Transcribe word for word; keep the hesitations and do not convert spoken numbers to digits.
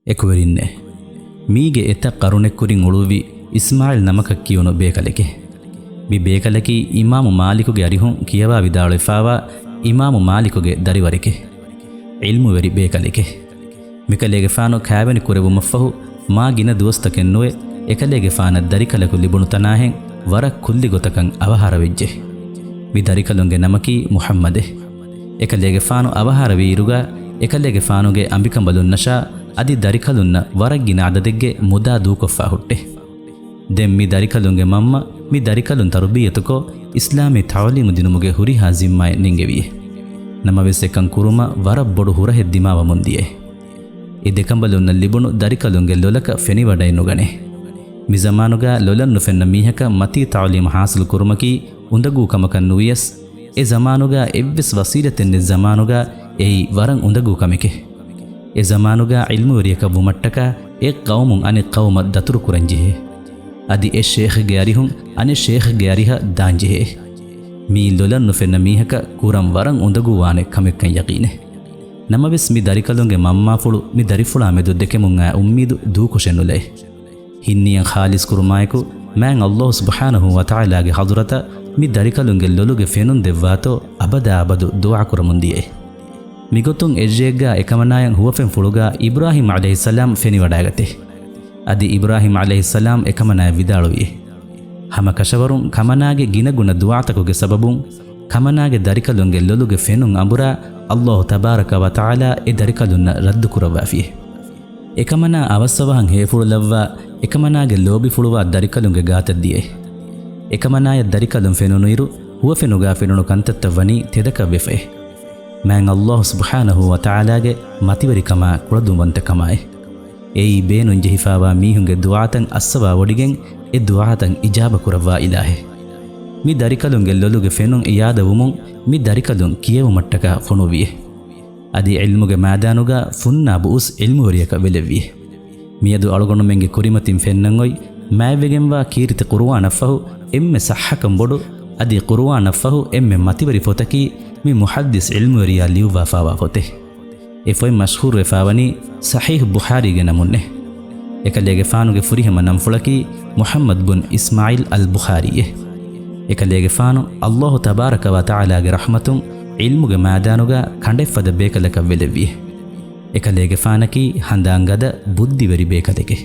އެކުވެރިންނޭ! މީގެ އެތައް ޤަރުނެއްކުރިން އުޅުއްވި އިސްމާޢީލް ނަމަކަށް ކިޔުނު ބޭކަލެކޭ. މި ބޭކަލަކީ އިމާމު މާލިކުގެ އަރިހުން ކިޔަވާ ވިދާޅުވެފާވާ އިމާމު މާލިކުގެ ދަރިވަރެކޭ. ޢިލްމުވެރި ބޭކަލެކޭ. މިކަލޭގެފާނު ކާވެނި ކުރެއްވުމަށްފަހު މާ ގިނަ ދުވަސްތަކެއް ނުވެ، އެކަލޭގެފާނަށް ދަރިކަލަކު ލިބުނު ތަނާހެން ވަރަށް ކުއްލި ގޮތަކަށް އަވަހާރަވެއްޖެ. މި ދަރިކަލުންގެ ނަމަކީ މުޙައްމަދޭ. އެކަލޭގެފާނު އަވަހާރަވިއިރުގަ، އެކަލޭގެފާނުގެ އަނބިކަނބަލުންނަށާ އަދި ދަރިކަލުންނަށް ވަރަށް ގިނަ އަދަދެއްގެ މުދާ ދޫކޮށްފާ ހުއްޓެ. ދެން މި ދަރިކަލުންގެ މަންމަ މި ދަރިކަލުން ތަރުބިއްޔަތުކޮށް، އިސްލާމީ ތަޢުލީމު ދިނުމުގެ ހުރިހާ ޒިންމާއެއް ނެންގެވިއޭ. ނަމަވެސް އެކަން ކުރުމަށް ވަރަށް ބޮޑު ހުރަހެއް ދިމާވަމުން ދިޔައޭ. އެ ދެކަނބަލުންނަށް ލިބުނު ދަރިކަލުންގެ ލޮލަކަށް ފެނިވަޑައެއް ނުގަނޭ. މި ޒަމާނުގަ ލޮލަށް ނުފެންނަ މީހަކަށް މަތީ ތަޢުލީމު ޙާޞިލު ކުރުމަކީ އުނދަގޫ ކަމަކަށް ނުވިޔަސް، އެ ޒަމާނުގަ އެއްވެސް ވަސީލަތެއް ނެތް ޒަމާނުގަ އެއީ ވަރަށް އުނދަގޫ ކަމެކޭ. އެ ޒަމާނުގަ ޢިލްމުވެރިޔަކަށް ވުމަށްޓަކާ އެއް ޤައުމުން އަނެއް ޤައުމަށް ދަތުރު ކުރަން ޖެހޭ. އަދި އެއް ޝޭޚެއްގެ އަރިހުން އަނެއް ޝޭޚެއްގެ އަރިހަށް ދާން ޖެހޭ. މިއީ ލޮލަށް ނުފެންނަ މީހަކަށް ކުރަން ވަރަށް އުނދަގޫވާނެ ކަމެއްކަން ޔަޤީނޭ. ނަމަވެސް މި ދަރިކަލުންގެ މަންމާފުޅު މި ދަރިފުޅާ މެދު ދެކެމުން އާ އުއްމީދު ދޫކޮށެއް ނުލައޭ. ހިތްނިޔަތް ޚާލިޞް ކުރުމާއެކު، މާތް ﷲ ސުބްޙާނަހޫ ވަތަޢާލާގެ ޙަޟްރަތަށް މި ދަރިކަލުންގެ ލޮލުގެ ފެނުން ދެއްވާތޯ އަބަދާ އަބަދު ދުޢާ ކުރަމުން ދިޔައޭ. މިގޮތުން އެއްރެއެއްގަ އެކަމަނާޔަށް ހުވަފެންފުޅުގަ އިބްރާހީމް ޢަލައިހިއްސަލާމް ފެނިވަޑައިގަތޭ. އަދި އިބްރާހީމް ޢަލައިހިއްސަލާމް އެކަމަނާޔަށް ވިދާޅުވިއޭ. ހަމަ ކަށަވަރުން ކަމަނާގެ ގިނަގުނަ ދުޢާތަކުގެ ސަބަބުން ކަމަނާގެ ދަރިކަލުންގެ ލޮލުގެ ފެނުން އަނބުރާ، ﷲ ތަބާރަކަ ވަތަޢާލާ އެ ދަރިކަލުންނަށް ރައްދު ކުރައްވާފިއޭ. އެކަމަނާ އަވަސްއަވަހަށް ހޭފުޅުލައްވާ، އެކަމަނާގެ ލޯބިފުޅުވާ ދަރިކަލުންގެ ގާތަށް ދިޔައޭ. އެކަމަނާޔަށް ދަރިކަލުން ފެނުނުއިރު، ހުވަފެނުގާ ފެނުނު ކަންތައްތައް ވަނީ ތެދަކަށްވެފައޭ. މާތް ﷲ ސުބްޙާނަހޫ ވަތަޢާލާގެ މަތިވެރިކަމާ ކުޅަދުންވަންތަކަމާއި. އެއީ ބޭނުންޖެހިފާވާ މީހުންގެ ދުޢާތައް އައްސަވާވޮޑިގެން އެ ދުޢާތައް އިޖާބަ ކުރައްވާ އިލާހެއް. މި ދަރިކަލުންގެ ލޮލުގެ ފެނުން އިޔާދަވުމުން މި ދަރިކަލުން ކިޔެވުމަށްޓަކާ ފޮނުއްވިއޭ. އަދި ޢިލްމުގެ މައިދާނުގަ ފުންނާބު އުސް ޢިލްމުވެރިޔަކަށް ވެލެއްވިއޭ. މިއަދު އަޅުގަނޑުމެންގެ ކުރިމަތިން ފެންނަން އޮތް މާތްވެގެންވާ ކީރިތި ޤުރުއާނަށްފަހު އެންމެ ޞައްޙަކަން ބޮޑު، އަދި ޤުރުއާނަށްފަހު އެންމެ މަތިވެރި ފޮތަކީ މި މުޙައްދިޘް ޢިލްމުވެރިޔާ ލިޔުއްވާފާވާ ފޮތެއް. އެ ފޮތް މަޝްހޫރުވެފާވަނީ ޞަޙީޙު ބުޚާރީގެ ނަމުންނޭ. އެކަލޭގެފާނުގެ ފުރިހަމަ ނަންފުޅަކީ މުޙައްމަދު ބުން އިސްމާޢީލް އަލް ބުޚާރީއޭ. އެކަލޭގެފާނު ﷲ ތަބާރަކަ ވަތަޢާލާގެ ރަޙްމަތުން ޢިލްމުގެ މައިދާނުގަ ކަނޑައެއްފަދަ ބޭކަލަކަށް ވެލެއްވިއޭ. އެކަލޭގެފާނަކީ ހަނދާންގަދަ ބުއްދިވެރި ބޭކަލެކޭ.